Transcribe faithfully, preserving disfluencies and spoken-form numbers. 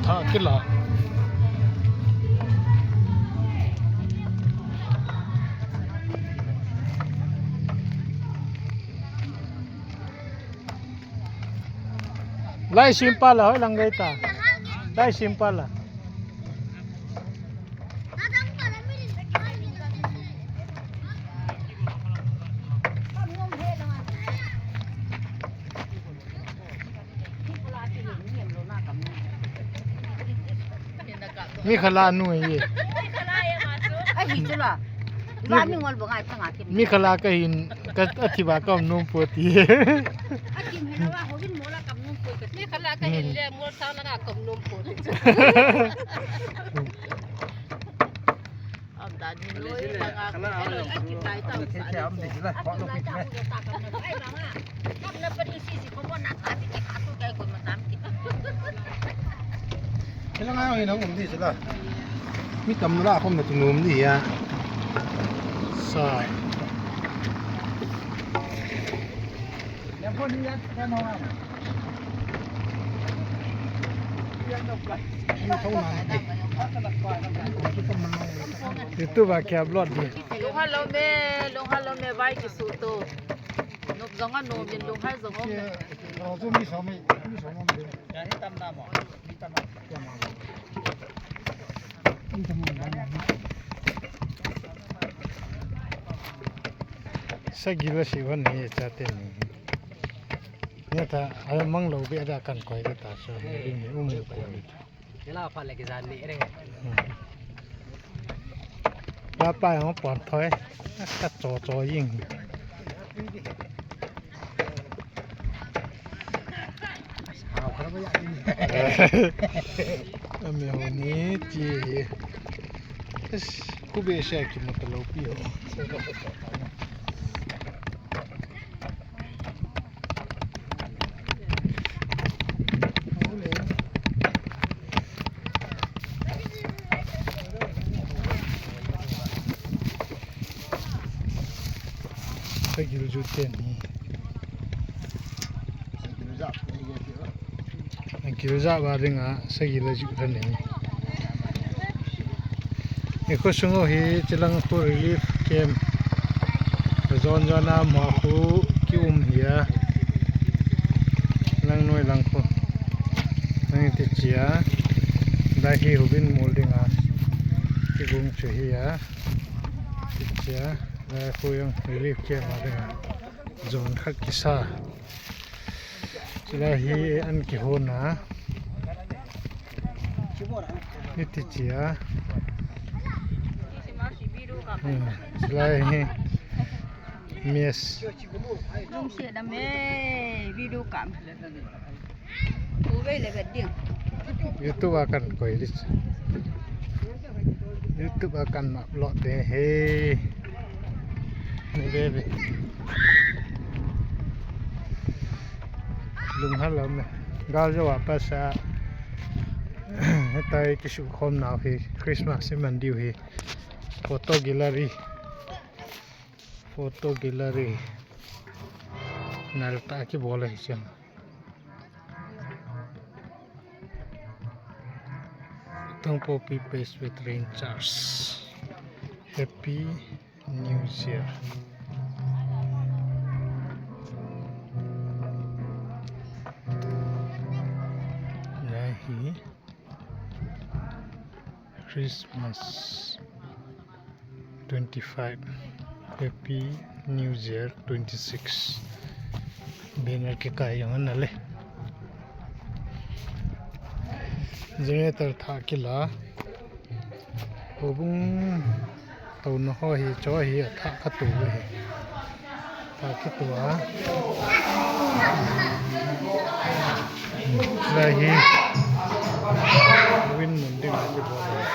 Thah kila. Lai simple la, hoi lang gai ta. Lai simple la. Mi khala nu ye. Ahi chu la. La mi ngol ba ngai tanga ki. Mi khala ka hin ka athi ba ka nom po ti. Akim hela wa ho bin mola kam nom po ka. Mi khala ka hin le mol sa la ka kam nom po ti. Am dan hin loi, langa ko, hello, kitai tau sa. Am de la, ko no ki. Kam na pa ni si si ko na ta ti ka tu kai ko ma tam ki. Kailangan ko hinang um di sila. Mi tam na la ko na tunum di ya. Sa. Yang ko ni yan, yan ho. YouTube a ki upload ni. Lunghal lou me, lunghal lou me, vai kisu to. Nop jong a nop in lunghal jong om. Sagila si wan ni cha te ni. Ni ta, ai mang lou be da kan koi da ta so. Ni um ko ni. Kila pha le ki jan ni re. Pa pa yang pon thoi. Ka cho cho ying. Ame ho ni ti. Ku be sha ki mo ta lou pi ho. Sagil ju ten ni. Sagil ja ba ding a, sagil ju ten ni. Ni khu sung u hi chilang khu relief camp. Jon jon a ma khu ki um hi a. Lang noi lang khu. Nang ti chia. Da hi hubin mol ding a. Ki gung chu hi a. Ti chia. Da khu yang relief camp a ding a. Jon khat kisa. Chulai hi an kihon a. Hiti chia. Hmm, chulai hi. Mess. Jong se da me video kam. Ku ve le ve ding. YouTube a kan koi lis. YouTube a kan upload de he. Ni ve ve. Lunghal lou me. Gal jo wa pa sa. Hetai kisu khom nau hi. Christmas hi man diu hi. Photo gallery. Photo gallery. Nal ta ki bol hi siang. Tongpopi Parish Presbyterian Church. Happy New Year. Lai hi Christmas twenty-five. Happy New Year twenty-six. Banner kikai jong ana le. Generator thah kila. Houbung touna ho hi, cho hi athah kha tu hi. Thah kitu a. Lai hi. Win mun ding a kibol.